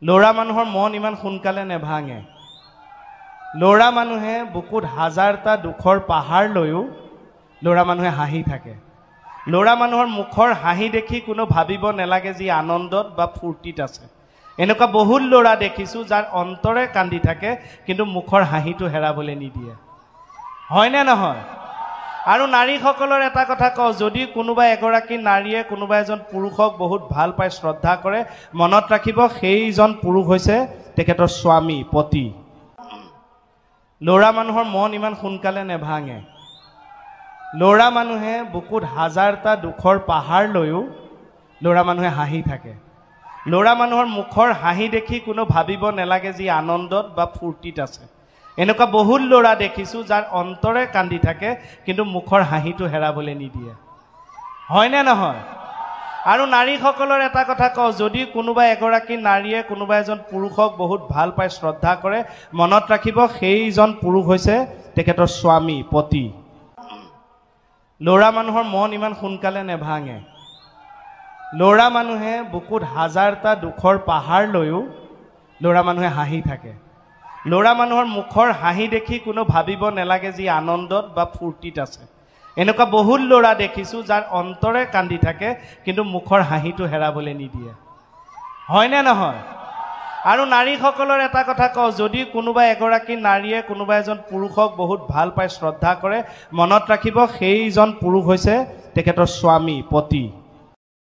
ল'ৰা মানুহৰ মন ইমান সোনকালে নেভাঙে। ল'ৰা মানুহে বুকুত হাজাৰটা দুখৰ পাহাৰ লৈও ল'ৰা মানুহে হাঁহি থাকে। ল'ৰা মানুহৰ মুখৰ হাঁহি দেখি কোনো ভাবিব নালাগে যি আনন্দত বা ফূৰ্তিত আছে। এনেকুৱা বহুত ল'ৰা দেখিছোঁ যাৰ অন্তৰে কান্দি থাকে, কিন্তু মুখৰ হাঁহিটো হেৰাবলৈ নিদিয়ে, হয়নে নহয়? আৰু নাৰীসকলৰ এটা কথা কওঁ, যদি কোনোবা এগৰাকী নাৰীয়ে কোনোবা এজন পুৰুষক বহুত ভাল পায়, শ্ৰদ্ধা কৰে, মনত ৰাখিব সেইজন পুৰুষ হৈছে তেখেতৰ স্বামী, পতি। ল'ৰা মানুহৰ মন ইমান সোনকালে নেভাঙে। ল'ৰা মানুহে বুকুত হাজাৰটা দুখৰ পাহাৰ লৈও ল'ৰা মানুহে হাঁহি থাকে। ল'ৰা মানুহৰ মুখৰ হাঁহি দেখি কোনো ভাবিব নালাগে যি আনন্দত বা ফূৰ্তিত আছে। এনেকুৱা বহুত ল'ৰা দেখিছোঁ যাৰ অন্তৰে কান্দি থাকে, কিন্তু মুখৰ হাঁহিটো হেৰাবলৈ নিদিয়ে, হয়নে নহয়? আৰু নাৰীসকলৰ এটা কথা কওঁ, যদি কোনোবা এগৰাকী নাৰীয়ে কোনোবা এজন পুৰুষক বহুত ভাল পায়, শ্ৰদ্ধা কৰে, মনত ৰাখিব সেইজন পুৰুষ হৈছে তেখেতৰ স্বামী, পতি। ল'ৰা মানুহৰ মন ইমান সোনকালে নেভাঙে। ল'ৰা মানুহে বুকুত হাজাৰটা দুখৰ পাহাৰ লৈও ল'ৰা মানুহে হাঁহি থাকে। ল'ৰা মানুহৰ মুখৰ হাঁহি দেখি কোনো ভাবিব নালাগে যি আনন্দত বা ফূৰ্তিত আছে। এনেকুৱা বহুত ল'ৰা দেখিছোঁ যাৰ অন্তৰে কান্দি থাকে, কিন্তু মুখৰ হাঁহিটো হেৰাবলৈ নিদিয়ে, হয়নে নহয়? আৰু নাৰীসকলৰ এটা কথা কওঁ, যদি কোনোবা এগৰাকী নাৰীয়ে কোনোবা এজন পুৰুষক বহুত ভাল পায়, শ্ৰদ্ধা কৰে, মনত ৰাখিব সেইজন পুৰুষ হৈছে তেখেতৰ স্বামী, পতি।